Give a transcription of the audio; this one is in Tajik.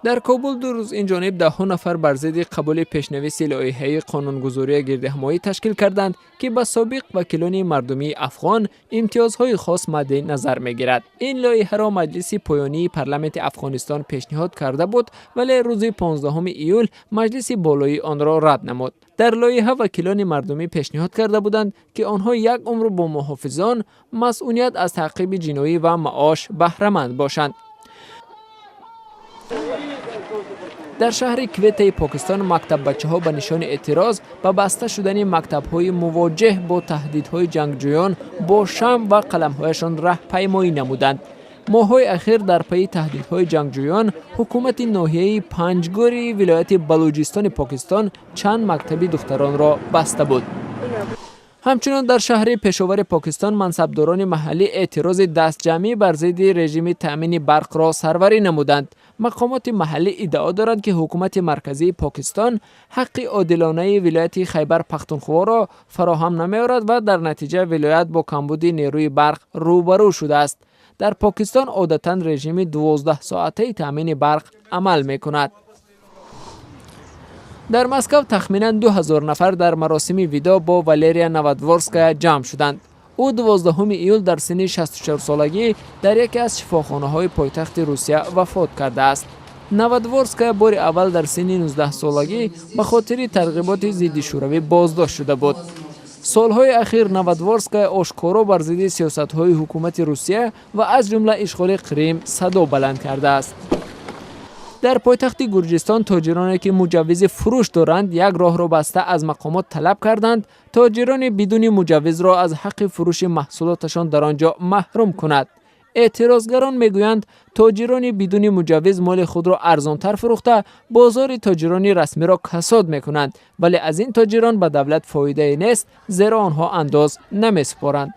Дар Кобул 2 рӯз ин ҷониб даҳҳо нафар бар зидди қабули пешнависи лоиҳаи қонунгузория гирдиҳамоӣ ташкил карданд, ки ба собиқ вакилони мардумии афғон имтиёзҳои хос мадди назар мегирад. Ин лоиҳаро маҷлиси поёнии парламенти Афғонистон пешниҳод карда буд, вале рӯзи 15 июл маҷлиси болоӣ онро рад намуд. Дар лоиҳа вакилони мардумӣ пешниҳод карда буданд, ки онҳо як умр бо муҳофизон, масъуният аз таъқиби ҷиноӣ ва маош баҳраманд бошанд. Дар шаҳри Кветаи Покистон мактаббачаҳо ба нишони эътироз ба баста шудани мактабҳои мувоҷеҳ бо таҳдидҳои ҷангҷӯён бо шамъ ва қаламҳояшон раҳпаймоӣ намуданд. Моҳҳои ахир дар пайи таҳдидҳои ҷангҷӯён ҳукумати ноҳияи Панҷгори вилояти Балуҷистони Покистон чанд мактаби духтаронро баста буд. Ҳамчунон дар шаҳри Пешовари Покистон мансабдорони маҳаллӣ эътирози дастҷамъӣ бар зидди режими таъмини барқро сарварӣ намуданд. Мақомоти маҳаллӣ иддао доранд, ки ҳукумати марказии Покистон ҳаққи одилонаи вилояти Хайбар Пахтунхворо фароҳам намеорад ва дар натиҷа вилоят бо камбуди нерӯи барқ рӯбарӯ шудааст. Дар Покистон одатан режими 12-соатаи таъмини барқ амал мекунад. Дар Москав тахминан 2000 нафар дар маросими видоъ бо Валерия Новодворская ҷамъ шуданд. Ӯ 12 июл дар синни 64-солагӣ дар яке аз шифохонаҳои пойтахти Русия вафот кардааст. Новодворская бори аввал дар синни 19-солагӣ ба хотири тарғиботи зидди шӯравӣ боздошт шуда буд. Солҳои ахир Новодворская ошкоро бар зидди сиёсатҳои ҳукумати Русия ва аз ҷумла ишғоли Қрим садо баланд кардааст. Дар пойтахти Гурҷистон тоҷироне, ки муҷаввизи фурӯш доранд, як роҳро баста, аз мақомот талаб карданд, тоҷирони бидуни муҷаввизро аз ҳаққи фурӯши маҳсулоташон дар он ҷо маҳрум кунад. Эътирозгарон мегӯянд, тоҷирони бидуни муҷаввиз моли худро арзонтар фурӯхта, бозори тоҷирони расмиро касод мекунанд, вале аз ин тоҷирон ба давлат фоидае нест, зеро онҳо андоз намесупоранд.